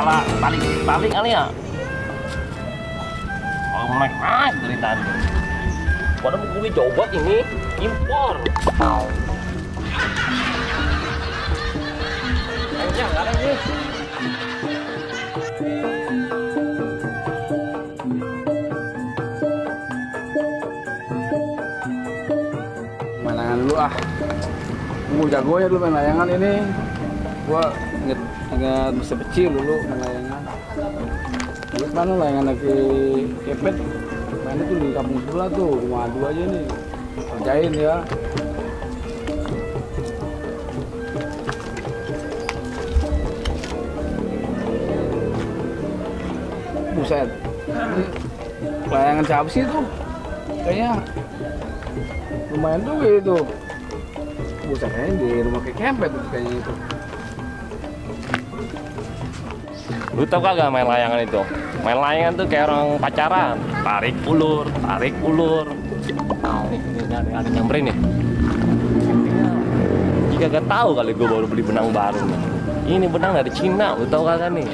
salah balik kali ya. Oh naik dari tadi. Padahal gue coba ini impor. Kayaknya nggak ada nih. Main layangan dulu ah. Jago ya dulu main layangan ini. Gua inget masa kecil dulu main layangan. Dulu kan layangan lagi kepet. Mainnya tuh di kampung sebelah tuh, rumah adu aja nih. Kerjain ya. Buset. Ini layangan siapa sih tuh? Kayaknya lumayan tuh gitu. Buset, kayaknya di rumah kempet tuh kayaknya itu. Lu tau kagak main layangan itu? Main layangan tuh kayak orang pacaran, tarik ulur. Ini ada nyamperin nih. Jika gak tahu kali gue baru beli benang baru nih. Ini benang dari Cina, lu tau kagak nih?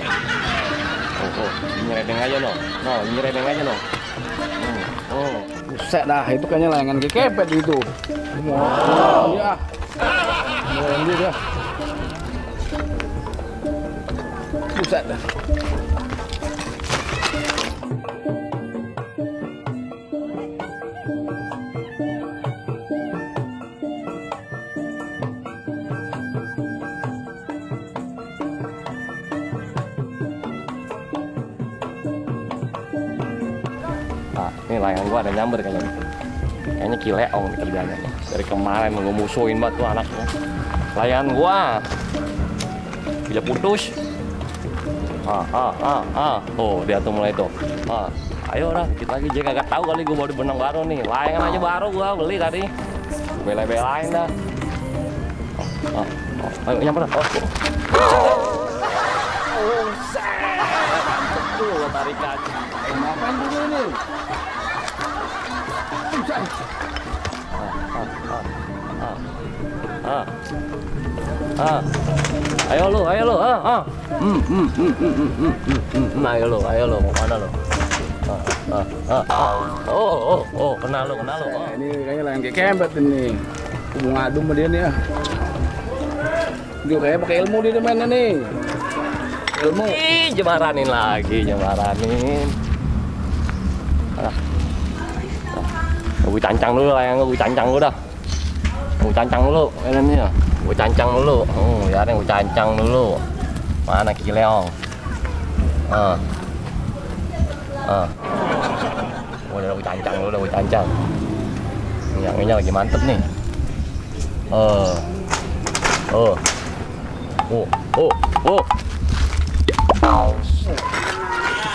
Oh, nyeredeng aja no. Buset dah, itu kayaknya layangan kepet itu. Wah, dia. Dia. Buset dah. Nah, ini layangan gua ada nyamber kayaknya. Kayaknya Kileong nih kerjanya. Dari kemarin gua musuhin banget tuh anaknya. Layangan gua bisa putus. Oh, dia tuh mulai tuh. Ayo dah, kita lagi jaga kagak tahu kali gua baru benang baru nih. Layangan aja baru gua beli tadi. Bela-belain dah. Ayo nyamper. Tuh tarik aja. Ngapain dulu ini? Ayo lu. Ayo lu, mau mana lu? Kenal lu. Ini kayaknya layangan kempet ini. Aku mau ngadu sama dia nih ya. Dia kayak pakai ilmu dia mainnya nih. Ilmu. Jemaranin lagi. Gue cancang dulu layangan gue cancang dulu dah. Gue cancang dulu mainannya. Gue cancang dulu. Ya gue cancang dulu. Mana Kileong? Udah gue cancang dulu, gue cancang. Yang lagi mantep nih.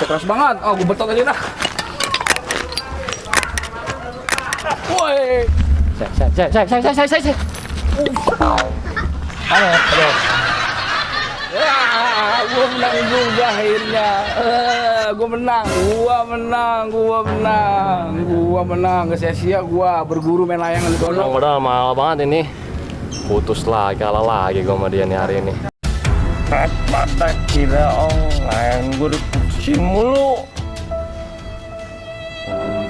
Keras banget. Oh, gue betot aja dah. Woi. Saya. Aduh. Ya, gue menang juga akhirnya. Gue menang. Gak sia-sia gue berguru main layangan di kono. Padahal mahal banget ini. Putus lagi, kalah lagi gue sama dia nih hari ini. Pada Kileong, layan gue diputusin mulu.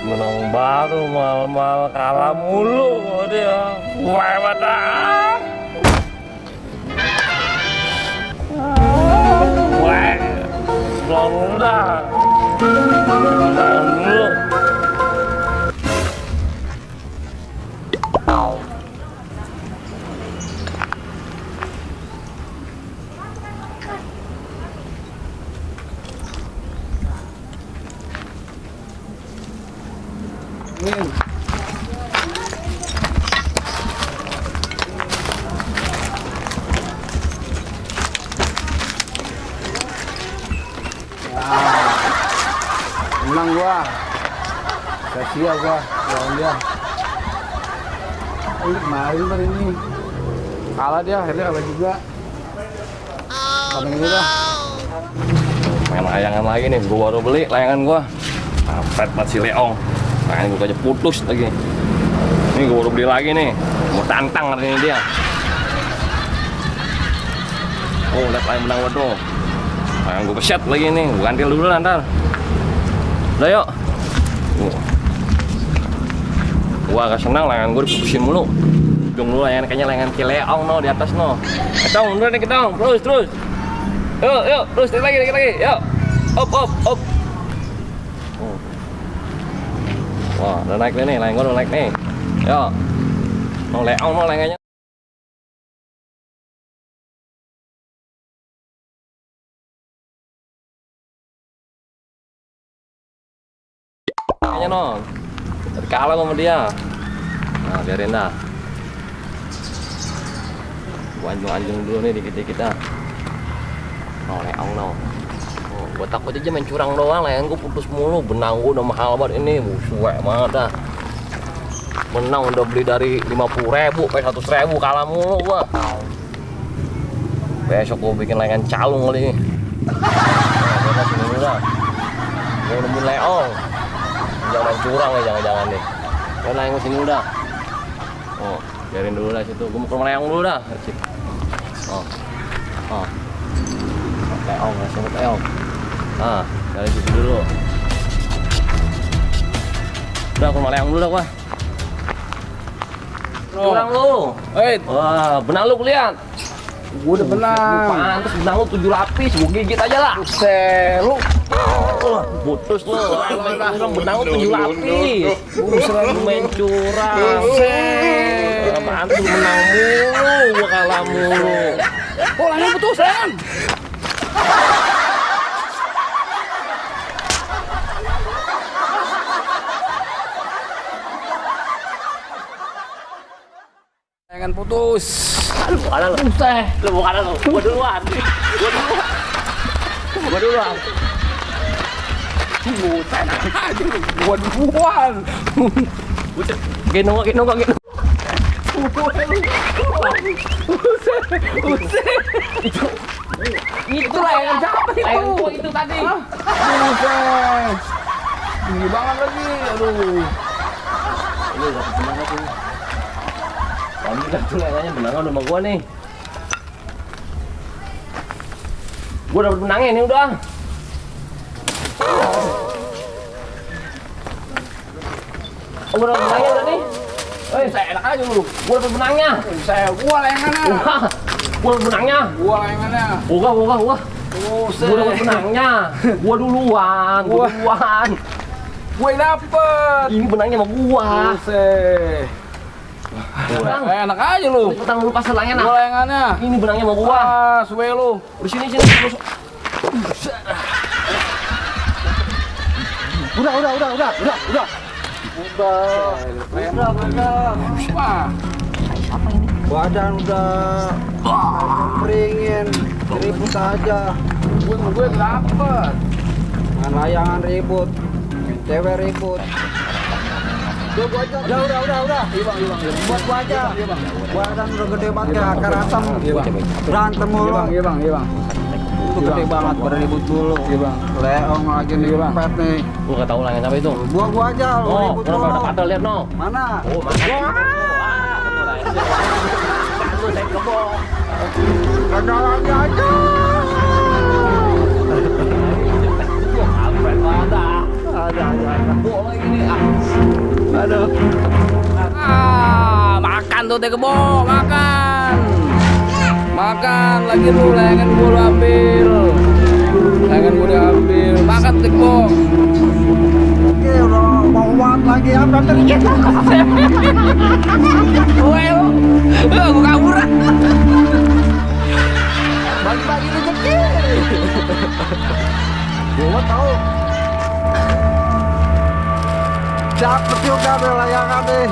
Menang baru mal kalah mulu sama dia. Lewat dah. Belum dah. Dulu. Menang gua. Sia-sia gua lawan dia. Kemarin hari ini kalah dia, akhirnya kalah juga. Kadang ini dah. Main layangan lagi nih, gua baru beli layangan gua. Kampret masih leong. Layangan gua aja putus lagi. Ini gua baru beli lagi nih. Mau tantang hari ini dia. Oh, lihat layan benang gua tuh. Layangan gue peset lagi nih, gue ganti dulu ntar. Udah yuk. Gua agak senang layangan gue diputusin mulu. Ujung dulu layangan kayaknya layangan Cileong no di atas no. Ketong, udah nih ketong, terus. Yuk, terus dikit lagi, yuk. Up. Wah, udah naik nih, layangan gue udah naik nih. Yuk. No leong no layangannya. Kayaknya no. Kalah sama dia. Nah, biarin dah. Gua anjung dulu nih dikit-dikit dah. No, leong no. Oh, gua takut aja main curang doang, leong gua putus mulu. Benang gua udah mahal banget ini, suwe banget dah. Benang udah beli dari 50.000 sampai 100.000, kalah mulu gua. Besok gua bikin layangan calung kali. Nah, gua sini dulu dah. Gua nemuin leong. Jangan main curang nih, jangan-jangan nih. Gua layangan sini udah. Oh, biarin dulu lah situ. Gua mau ke rumah leong dulu dah. Oh. Leong, semut leong. Nah, dari situ dulu. Udah, ke rumah leong dulu dah gua. Curang lu. Wah, benang lu lihat. Gua udah benang. Pantes benang lu 7 lapis, gua gigit aja lah. Lu Putus lu. Benang lu 7 lapis. Lu main curang. Apaan tuh menang mulu, gua kalah mulu. Oh, layangan putus, layangan. Layangan putus. Lu kalah lu. Lu mau kalah lu. Gua duluan. Buset aja lu, gua duluan. Buset. Gendong. Itu layangan siapa itu? Layangan gua itu tadi. Buset. Tinggi banget lagi, aduh. Ini dapat benang tuh. Alhamdulillah tuh layangannya benangnya udah sama gua nih. Gua dapet benangnya ini udah. Oh, gua dapet benangnya udah nih. Saya enak aja lu. Gua dapet benangnya. Gua layangannya. Gua dapet benangnya. Gua layangannya. Gua. Gua dapet benangnya. Gua duluan. Gue yang dapet. Ini benangnya sama gua. Buset. Enak aja lu. Petang lu pasal layangan. Gua layangannya. Ini benangnya sama gua. Suwe lu. Di sini. Udah. Badan udah keringin, ribut aja. Gue dapet. Dengan layangan ribut, cewek ribut. Gua aja. Udah. Buat gua aja. Badan udah gede banget kayak akar asam. Berantem mulu. Iya bang. Itu gede banget beribut dulu. Iya bang. Leong lagi nih pet nih. Gua nggak tahu layangan apa itu. Gua aja lu ribut kenapa mulu. ada padel lihat no? Mana? Oh, makan. Lu saya kebong. Ada lagi aja. Ada. Boleh ini. Aduh. Makan tuh teh kebo, makan lagi lu layangan gua lu ambil, makan tuh teh kebo. Oke, udah mau banget lagi apa terjadi? Well, gua kabur. Bagi-bagi rezeki. Gua tahu. Dapet juga deh layangan deh.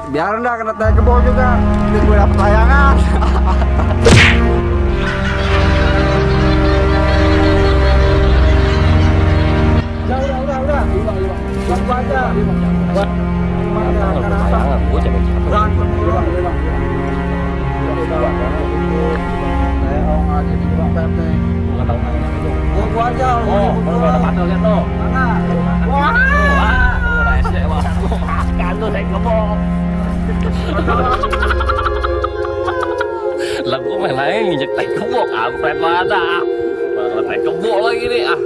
Biar enggak kena teh kebo juga. Ini gue dapet layangan. Udah. Langsung aja. Layangan gua capek. Berantem dulu. Leong aja di bawah pet nih. Nggak tahu layangan itu. Gua aja. Oh, kalau ada padel lihat no. Mana? Wah. Makan tuh saya kebong. Lah gua main lain injek tai kebong kampret banget. Malah kayak kebo lagi nih ah.